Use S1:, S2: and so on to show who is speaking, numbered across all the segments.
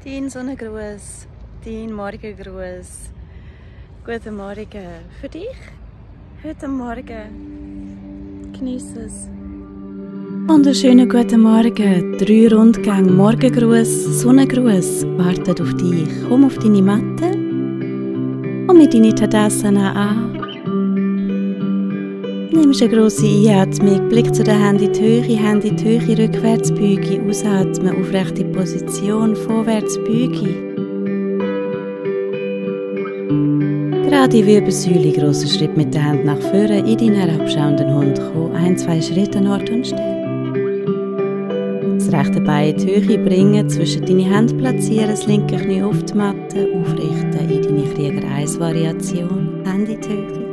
S1: Dein Sonnengruß, dein Morgengruß. Guten Morgen für dich. Heute Morgen. Genieße es. Wunderschönen guten Morgen. 3 Rundgänge Morgengruß, Sonnengruß wartet auf dich. Komm auf deine Matte und mit deinen Tadasana an. Nimmst eine grosse Einatmung, Blick zu den Händen in die Höhe, Rückwärtsbeuge, ausatmen, aufrechte Position, Vorwärtsbeuge. Gerade Wirbelsäule, grosser Schritt mit den Händen nach vorne, in deinen herabschauenden Hund kommen, 1-2 Schritte an Ort und Stelle. Das rechte Bein in die Höhe bringen, zwischen deine Hände platzieren, das linke Knie auf die Matte, aufrichten in deine Krieger-1-Variation, Hände in die Höhe.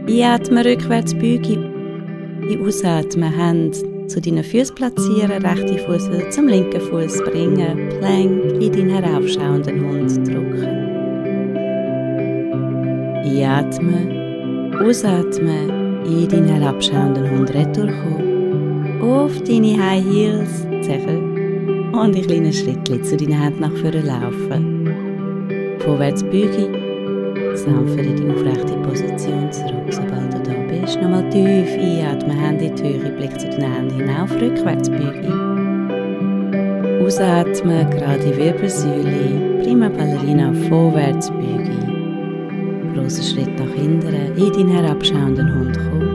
S1: Einatmen, Rückwärtsbeuge. Ausatmen, Hände zu deinen Füßen platzieren, rechte Fuß wieder zum linken Fuß bringen, Plank in deinen heraufschauenden Hund drücken. Einatmen, ausatmen, in deinen herabschauenden Hund retour kommen. Auf deine High Heels, Zehen und in kleinen Schritten zu deinen Händen nach vorne laufen. Vorwärtsbeuge. Sanft in die aufrechte Position zurück, sobald du da bist. Nochmal tief einatmen, Hände in die Höhe, Blick zu den Händen hinauf, Rückwärtsbeuge. Ausatmen, gerade Wirbelsäule, Prima Ballerina, Vorwärtsbeuge. Grosser Schritt nach hinten, in deinen herabschauenden Hund kommen.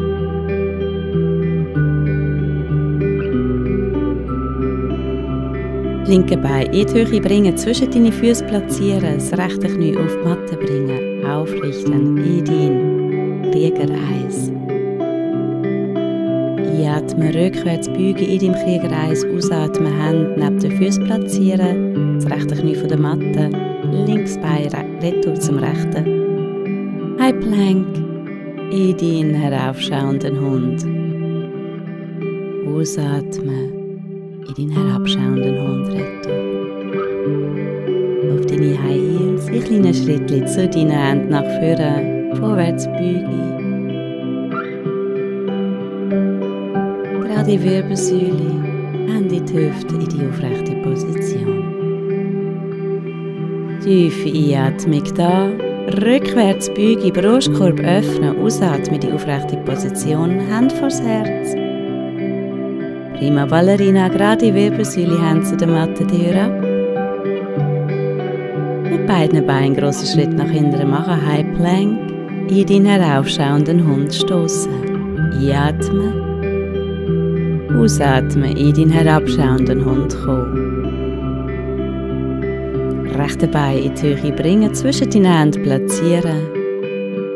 S1: Linke Bein in die Höhe bringen, zwischen deine Füße platzieren, das rechte Knie auf die Matte bringen, aufrichten in dein Krieger 1. Einatmen, rückwärts beugen in deinem Krieger 1, ausatmen, Hände neben den Füßen platzieren, das rechte Knie von der Matte, links Bein retour zum rechten. High Plank in deinen heraufschauenden Hund. Ausatmen. In deinen herabschauenden Hund retour. Auf deine High Heels, in kleinen Schrittchen zu deinen Händen nach vorne, vorwärts beugen. Gerade Wirbelsäule, Hände in die Hüfte in die aufrechte Position. Tiefe Einatmung da, rückwärts beugen, Brustkorb öffnen, ausatmen die aufrechte Position, Hände vors Herz. Prima Ballerina, gerade Wirbelsäule, Hände zu der Matte, Tür ab. Mit beiden Beinen grossen Schritt nach hinten machen, High Plank. In deinen heraufschauenden Hund stoßen. Einatmen. Ausatmen, in deinen herabschauenden Hund kommen. Rechte Bein in die Höhe bringen, zwischen deinen Händen platzieren.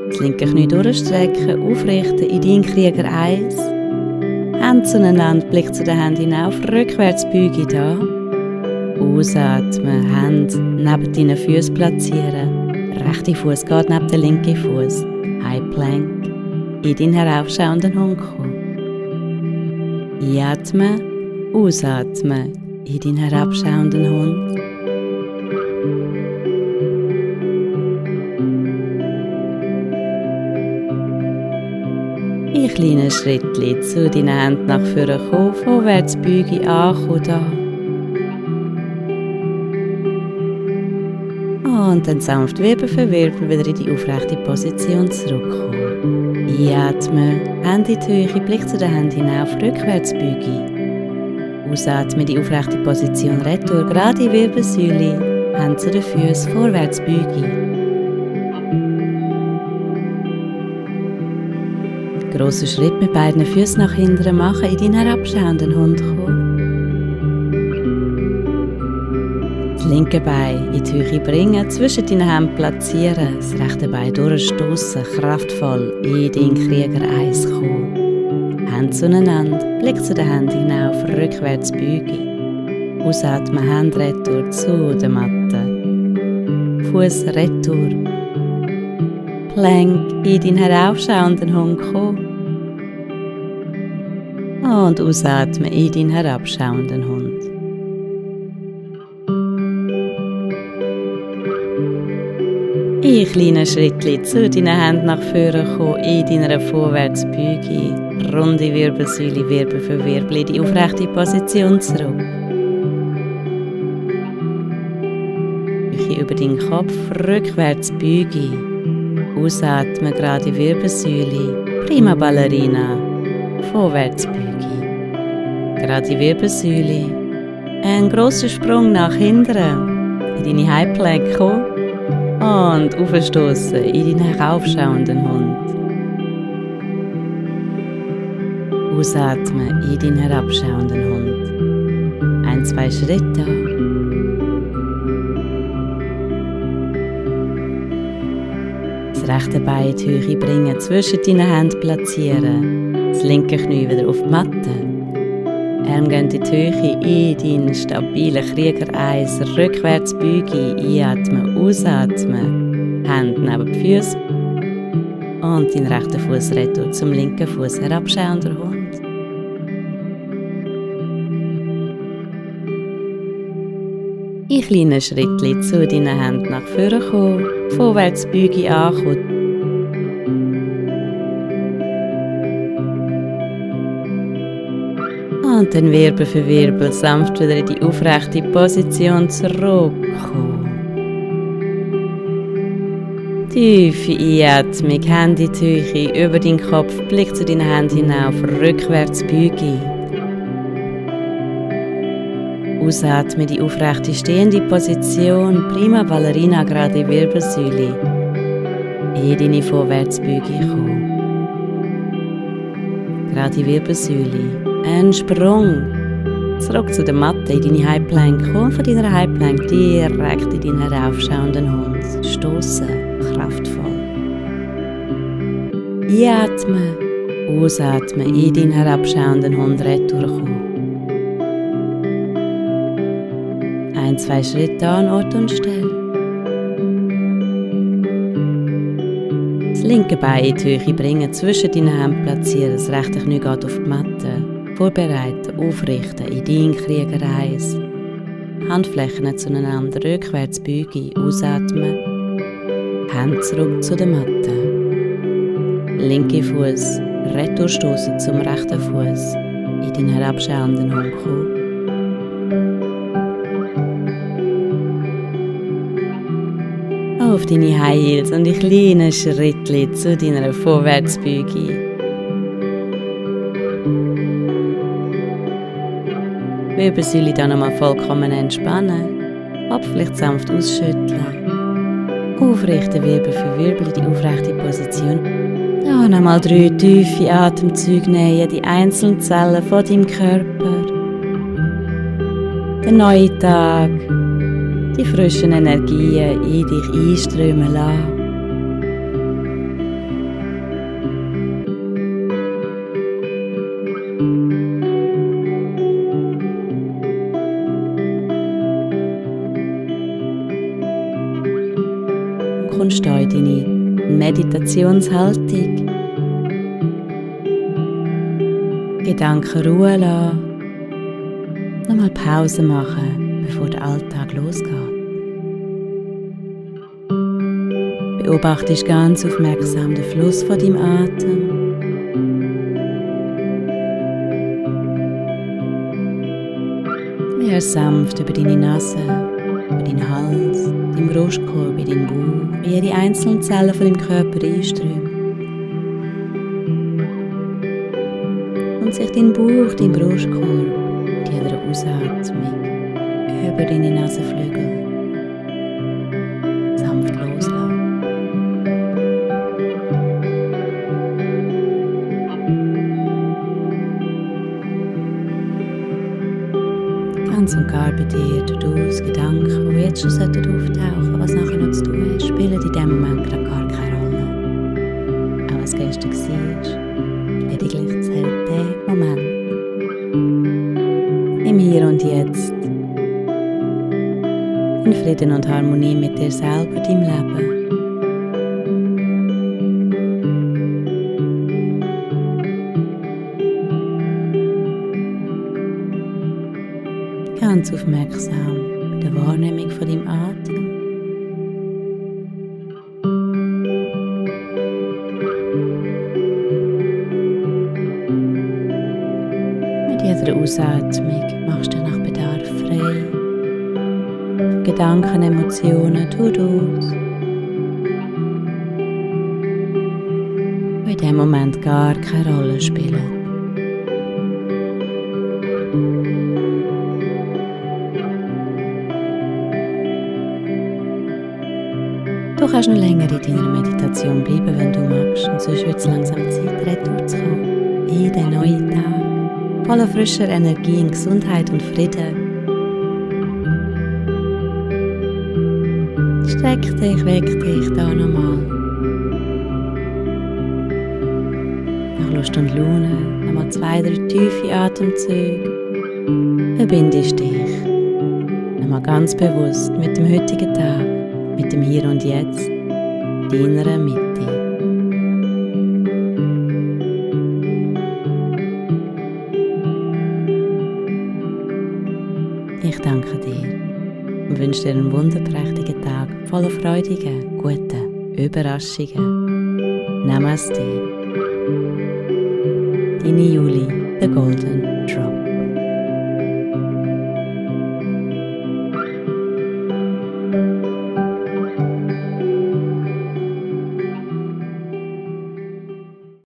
S1: Das linke Knie durchstrecken, aufrichten in deinen Krieger 1. Hände zueinander, Blick zu den Händen hinauf, Rückwärtsbeuge da. Ausatmen, Hände neben deinen Füßen platzieren. Rechte Fuß geht neben den linken Fuß. High Plank. In deinen heraufschauenden Hund kommen. Einatmen, ausatmen, in deinen herabschauenden Hund. In kleinen Schrittchen zu deinen Händen nach vorne kommen, Vorwärtsbeuge ankommen da. Und dann sanft Wirbel für Wirbel wieder in die aufrechte Position zurückkommen. Einatmen, Hände in die Höhe, Blick zu den Händen hinauf, Rückwärtsbeuge. Ausatmen, die aufrechte Position retour, gerade Wirbelsäule, Hände zu den Füßen, Vorwärtsbeuge. Grossen Schritt mit beiden Füßen nach hinten machen, in deinen herabschauenden Hund kommen. Das linke Bein in die Höhe bringen, zwischen deinen Händen platzieren, das rechte Bein durchstoßen, kraftvoll in deinen Krieger 1 kommen. Hände zueinander, Blick zu den Händen hinauf, rückwärts beugen. Ausatmen, Hände retour zu der Matte. Fuß retour. Plank in deinen heraufschauenden Hund kommen. Und ausatmen in deinen herabschauenden Hund. In kleinen Schrittchen zu deinen Händen nach vorne kommen, in deiner Vorwärtsbeuge. Runde Wirbelsäule, Wirbel für Wirbel in die aufrechte Position zurück. Tüche über deinen Kopf, rückwärts Büge. Ausatmen, gerade Wirbelsäule, prima Ballerina, vorwärts Büge. Gerade Wirbelsäule, ein grosser Sprung nach hinten, in deine High Plank kommen und aufstoßen in deinen heraufschauenden Hund. Ausatmen in deinen herabschauenden Hund. 1, 2 Schritte. Das rechte Bein in die Höhe bringen, zwischen deinen Händen platzieren. Das linke Knie wieder auf die Matte. Arme gehen in die Höhe, in deinen stabilen Kriegereis, rückwärts beugen, einatmen, ausatmen. Hände neben die Füße. Und deinen rechten Fuß retour zum linken Fuß, herabschauender Hund. In kleinen Schritten zu deinen Händen nach vorne kommen, vorwärts Beuge ankommen. Und dann Wirbel für Wirbel sanft wieder in die aufrechte Position zurückkommen. Tiefe Einatmung, Hände in die Höhe, über deinen Kopf, Blick zu deinen Händen hinauf, rückwärts Beuge. Ausatmen die aufrechte stehende Position, prima Ballerina, gerade Wirbelsäule. In deine Vorwärtsbeuge kommen. Gerade Wirbelsäule. Ein Sprung. Zurück zu der Matte in deine High Plank. Komm von deiner High Plank direkt in deinen heraufschauenden Hund. Stossen, kraftvoll. Einatmen, ausatmen, in deinen herabschauenden Hund retour kommen. 1, 2 Schritte an Ort und Stelle. Das linke Bein in die Höhe bringen, zwischen deinen Händen platzieren, das rechte Knie geht auf die Matte. Vorbereiten, aufrichten in deinen Kriegereis. Handflächen zueinander, rückwärts beugen, ausatmen. Hände zurück zu der Matte. Linke Fuß, retour stoßen zum rechten Fuß. In den herabschauenden Hund kommen. Auf deine High Heels und die kleinen Schritte zu deiner Vorwärtsbeuge. Wirbelsäule dann nochmal vollkommen entspannen. Kopf vielleicht sanft ausschütteln. Aufrichten Wirbel für Wirbel in die aufrechte Position. Ja, nochmal 3 tiefe Atemzüge nehmen, die einzelnen Zellen von deinem Körper. Der neue Tag. Die frischen Energien in dich einströmen lassen. Du kommst hier in deine Meditationshaltung. Gedanken ruhen lassen. Nochmal Pause machen, bevor der Alltag losgeht. Beobachtest ganz aufmerksam den Fluss von deinem Atem. Wie er sanft über deine Nase, über deinen Hals, deinen Brustkorb, in deinen Bauch, wie jede einzelne Zelle von deinem Körper einströmt. Und sich dein Bauch, dein Brustkorb, mit jeder Ausatmung über deine Nasenflügel sanft loslassen. Ganz und gar bei dir, durch Gedanken, die jetzt schon auftauchen, was nachher noch zu tun ist, spielen in diesem Moment gerade gar keine Rolle. Auch was gestern war, lediglich zählt der Moment. Im Hier und Jetzt. In Frieden und Harmonie mit dir selber, deinem Leben. Ganz aufmerksam bei der Wahrnehmung von deinem Atem. Mit jeder Ausatmung machst du nach Bedarf frei. Gedanken, Emotionen, To-dos, die in diesem Moment gar keine Rolle spielen. Du kannst noch länger in deiner Meditation bleiben, wenn du magst, und sonst wird es langsam Zeit, retour zu kommen in den neuen Tag, voller frischer Energie in Gesundheit und Frieden. Streck dich, weck dich da nochmal. Nach Lust und Laune, nochmal 2-3 tiefe Atemzüge. Verbindest dich nochmal ganz bewusst mit dem heutigen Tag, mit dem Hier und Jetzt, deiner Mitte. Ich danke dir und wünsche dir einen wunderprächtigen Tag voller freudigen, guten Überraschungen. Namaste. Deine Julie, the Golden.